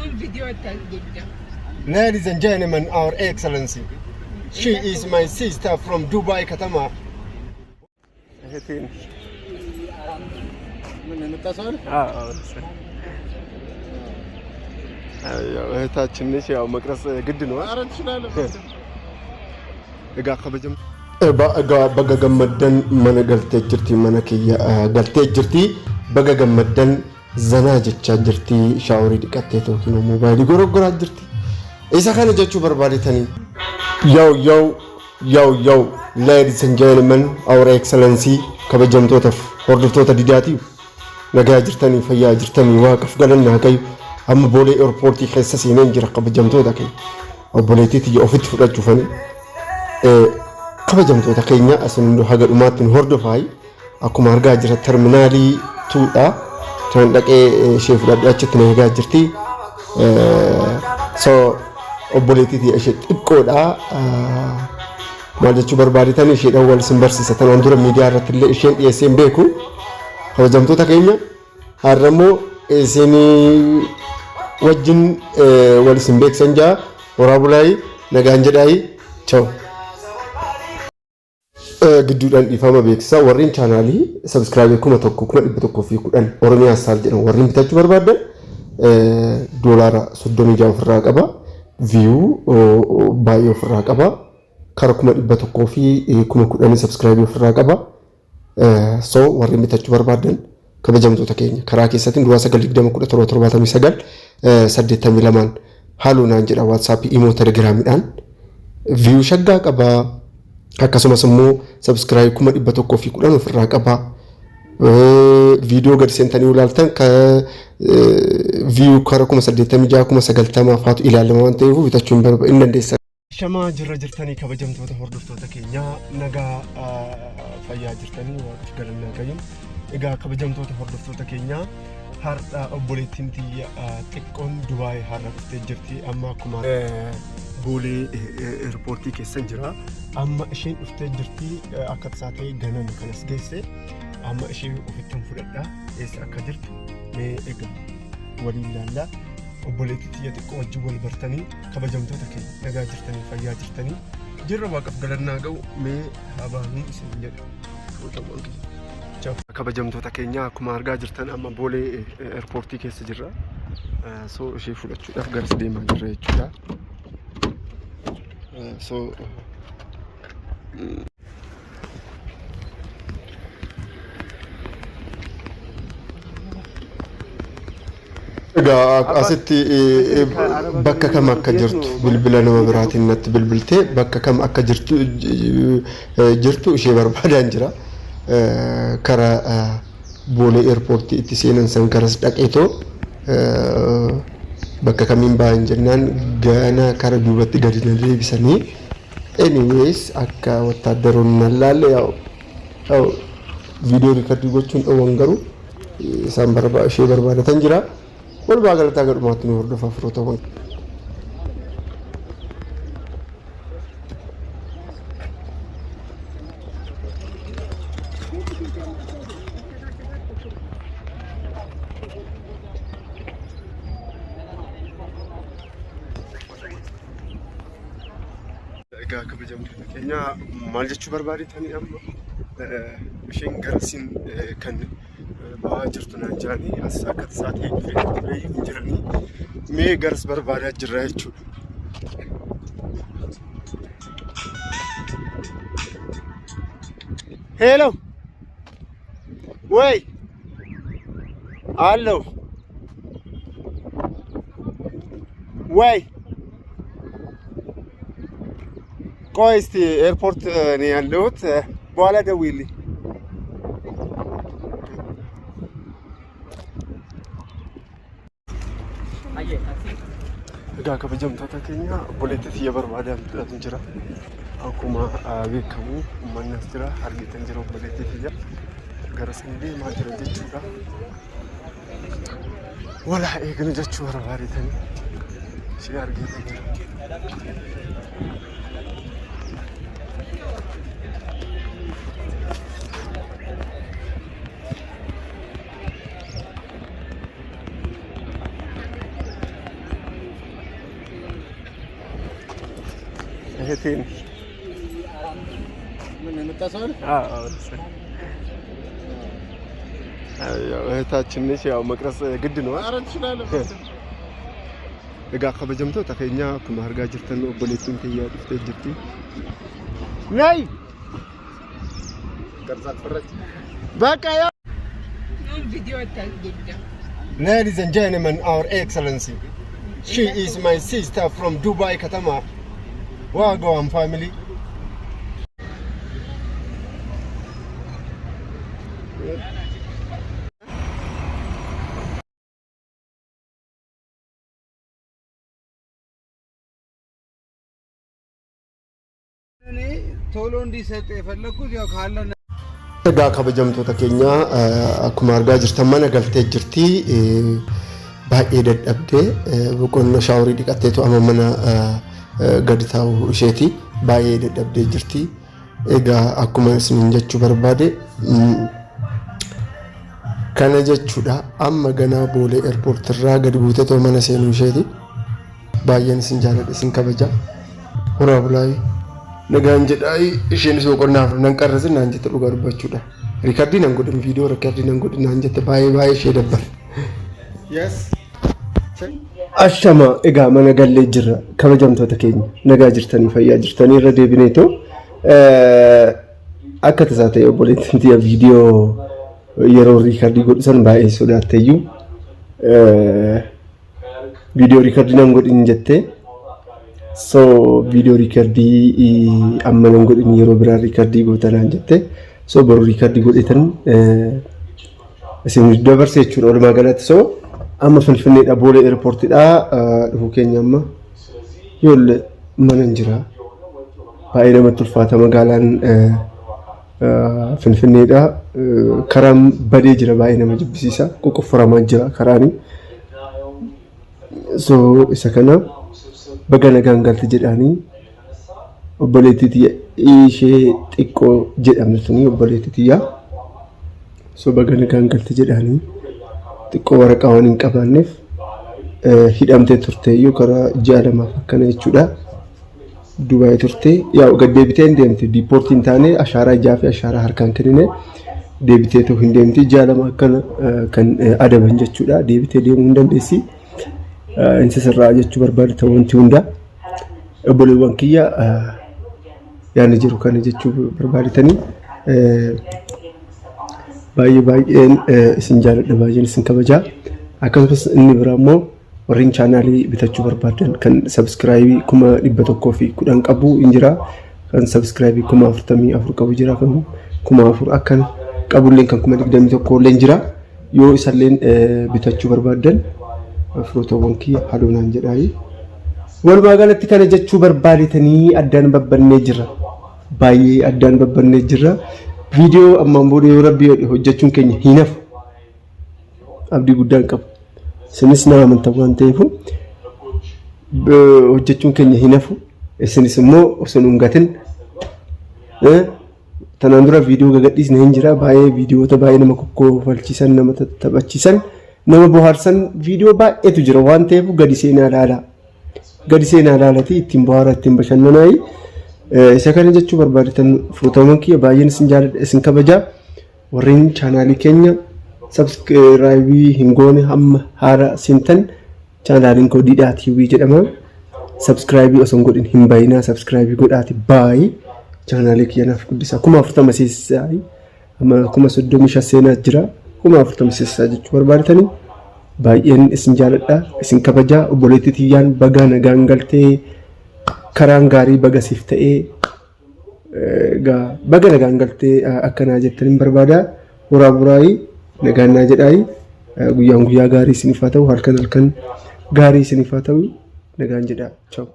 Full video jira. Ladies and gentlemen, our excellency. She is my sister from Dubai, Katama. እህቴን ምን የመጣ ሰው አለ? እህታችን ነች። ያው መቅረጽ ግድ ነው። ኧረ ትችላለህ። Egaa kabajam egaa baga gammaddan mana galtee jirti mana kiyya galtee jirti baga gammaddan zanaa jechaa jirti shaaworii dhiqattee yookiin moobaayilii goroggoraa jirti. Isa kana jechuu barbaadetanii. Yo yo yo yo ladies and gentlemen our excellency kabajamtootaaf hordoftoota didaatiif nagaa jirtanii fayyaa jirtanii waaqaf galanna haqayu amma boolee eerpoortii keessa seeneen jira kabajamtoota keenya obboleettii tiyya ofitti fudhachuufanii kabajamtoota keenya asin haga dhumaatti nu hordofaayi akkuma argaa jira terminaalii tuudha kan dhaqee ishee fudhadhee achitti na eegaa jirti. So obboleettii tiyya ishee xiqqoodha. Maal jechuu barbaadetan isheedhaan wal isin barsiisa. Tanaan dura miidiyaa irratti illee isheen dhiyeessee hin beeku. Kabajamtoota keenya har'a immoo isin wajjin wal isin beeksan jaa horaa bulaayi nagaan jedhaayi chao. Gidduudhaan dhiifama beeksisaa warreen chaanaalii subscribe 1110 Oromiyaa Star jedhamu warreen bitachuu barbaadan $36 ofirraa qaba. View baay'ee ofirraa qaba. Kara 110,010 subscribe ofirraa qaba. So warreen bitachuu barbaadan kabajamtoota keenya karaa keessaatiin duwwaa 9 20 17 79 82 haaluu naan jedha WhatsAppii imo Telegramiidhaan view shaggaa qaba. Akkasumas immoo subscribe 110,000 ofirraa qaba. Viidiyoo gadi seentanii ilaaltan view kara 86,000 90,000 faatu ilaalama waan ta'eef bitachuu hin dandeessan. Shamaa jirra jirtanii kabajamtoota hordoftoota keenyaa nagaa fayyaa jirtanii waaqaf galannaa qayyum. Egaa kabajamtoota hordoftoota keenyaa har'a obboleettiin tiyya xiqqoon Dubaay har'a dhuftee jirti. Amma akkuma boolee eerpoortii keessan jira. Amma isheen dhuftee jirti akka tasaa ta'e ganama kanas geesse. Amma ishee ofittan fudhadha. Eessa akka jirtu mee egaa waliin ilaalla. Obboleettii tiyya xiqqoo wajjin wal bartanii kabajamtoota keenya nagaa jirtanii fayyaa jirtanii jirra waaqaf galannaa ga'u mee haa baanuu isin jedha. Firootawwan kiyya. Kabajamtoota keenya akkuma argaa jirtan amma boolee eerpoortii keessa jirra. So ishee fudhachuudhaaf garas deemaa jirra jechuudha. So Egaa asitti bakka kam akka jirtu bilbila nama biraatiin natti bilbiltee bakka kam akka jirtu jirtu ishee barbaadaan jira. Karaa boolee eerpoortii itti seenan san garas dhaqeetoo bakka kamiin ba'an jennaan gana kara duubatti gadi na deebisanii anyways akka wattaaddaroonni nan laalle yaa'u viidiyoo record gochuun dhoowwan garuu isaan ishee barbaadatan jira. Walumaa galataa gadhumaatti nu hordofaa firootawwan. Egaa kabajamtoota keenya maal jechuu barbaadetanii amma isheen garasiin kan ba'aa jirtu naan jedhanii as akka tasaa ta'e dhufee turee hin jiranii mee garas barbaadaa jirra jechuudha. Hello ወይ አለው ወይ ቆይ እስቲ ኤርፖርት ነው ያለሁት፣ በኋላ ደውይልኝ። Egaa kabajamtoota keenya obboleettii tiyya barbaadaan jira. Akkuma beekamu uummanni as jira argitan jira obboleettii tiyya gara san deemaa jira jechuudha. Walaa eegnu jechuu barbaadetanii ishee argitan jira. እህቴን ምን የመጣ ሰው አለ? ያው እህታችን ነች። ያው መቅረጽ ግድ ነው። ኧረ ትችላለህ። Egaa kabajamtoota keenya, akkuma argaa jirtan obboleettiin kiyyaa dhuftee jirti. ነይ። ቅርጻት ፈረች። በቃ ያው ቪዲዮ አታስገባ። Ladies and gentlemen, our excellency. She is my sister from Dubai ከተማ. Wagwan, family. እኔ ቶሎ እንዲሰጥ የፈለኩት ያው ካለ Egaa kabajamtoota keenya, akkuma argaa jirtan mana galtee jirti. Baay'ee dadhabdee boqonnaa shaaworii dhiqatteetu amma mana gadi taa'u isheeti. Baay'ee dadhabdee jirti. Egaa akkuma isiniin jechuu barbaade kana jechuudha. Amma ganaa Boolee airportirraa gadi buuteetoo mana seenuu isheeti. Baay'een isin jaaladha, isin kabaja. Horaa bulaayi. Nagaan jedhaa. Isheenis boqonnaaf nan qarrasin naan jette, dhugaa dubbachuudha. Record nan godhin, viidiyoo record nan godhin naan jette, baay'ee baay'ee ishee dabbare. Yes. Ashama, egaa mana gallee jirra. Kabajamtoota keenya, nagaa jirtanii, fayyaa jirtanii? Irra deebineetoo akka tasaa ta'e obboleettiin tiyya viidiyoo yeroo record godhu san baay'ee sodaatteeyyuu viidiyoo record nan godhin jettee, so viidiyoo record amma nan godhin, yeroo biraa record goota naan jette. So boru record godhetan isin dabarse jechuudha walumaa galatti. So amma Finfinneedha, Boolee airportidha dhufuu keenya. Amma yoollee mana hin jira. Baay'ee namatti ulfaata magaalaan Finfinneedha. Karaan badee jira, baay'ee nama jibbisiisa, qoqqoffaramaa jira karaani. So isa kana baga nagaan galte jedhaanii obboleettii tiyya ishee xiqqoo jedhamtu tuni, obboleettii tiyya. So baga nagaan galte jedhaanii. Xiqqoo waraqaa waan hin qabaanneef hidhamtee turte iyyuu karaa ji'a 2f akkana jechuudha. Dubaay turte, yaa gad deebitee hin deemte, deport hin taane, ashaaraa ijaa fi ashaaraa harkaan kennine deebitee ta'uu hin deemti. Ji'a 2 akkana kan adaban jechuudha. Deebitee deemuu hin dandeessi. Insa sirraa jechuu barbaade ta'uu wanti hundaa. Obboleewwan kiyya, yaadni jiru kana jechuu barbaadetanii. Baay'ee baay'een isin jaaladha, baay'een isin kabajaa. Akkasumas inni biraa immoo warreen chaanaalii bitachuu barbaadan, kan subscribe 110,000 qabu hin jira, kan subscribe 44,000 qabu jira, kan 4000 akkan qabulleen, kan 21,000 illee jira. Yoo isalleen bitachuu barbaadan, firootawwan kiyya, haloonaan jedhaayi. Walumaa galatti kana jechuu barbaadetanii. Addaan babbannee jirra. Baay'ee addaan babbannee jirra. Viidiyoo ammaan booda yoo rabbi jedhe hojjechuun keenya hin hafu. Abdii guddaan qaba. Isinis nama amantan waan ta'eef hojjechuun keenya hin hafu. Isinis immoo osoo hin gatin tanaan dura viidiyoo gagadhiisne hin jira. Baay'ee viidiyoota baay'ee nama kokkofalchiisan, nama taphachiisan, nama bohaarsan viidiyoo baay'eetu jira waan ta'eef gadi seenaa ilaalaa. Gadi seenaa ilaalatii ittiin bohaara, ittiin bashannanaayi. Isa kana jechuu barbaadetan. Firootawwan kiyya, baay'een isin jaaladha, isin kabajaa. Warreen chaanaalii keenya subscribe hin goone, hamma haara seentan, chaanaaliin koo Didhaa TV jedhama. Subscribe osoo hin godhin hin bayinaa, subscribe godhaati baay'ee chaanaalii kiyya naaf guddisa. 40,000 seessisaa, amma 35,000 seenaa jira. 40,000 seessisaa jechuu barbaadetanii. Baay'een isin jaaladha, isin kabajaa. Obboleettii tiyyaan baga nagaan galtee, karaan gaarii baga siif ta'ee, egaa baga nagaan galtee akkanaa jettaniin barbaada. Horaa buraayii, nagaan naa jedhaayi. Guyyaan guyyaa gaarii isiniif haa ta'u, halkan halkan gaarii isiniif haa ta'u, nagaan jedhaa. Ciao.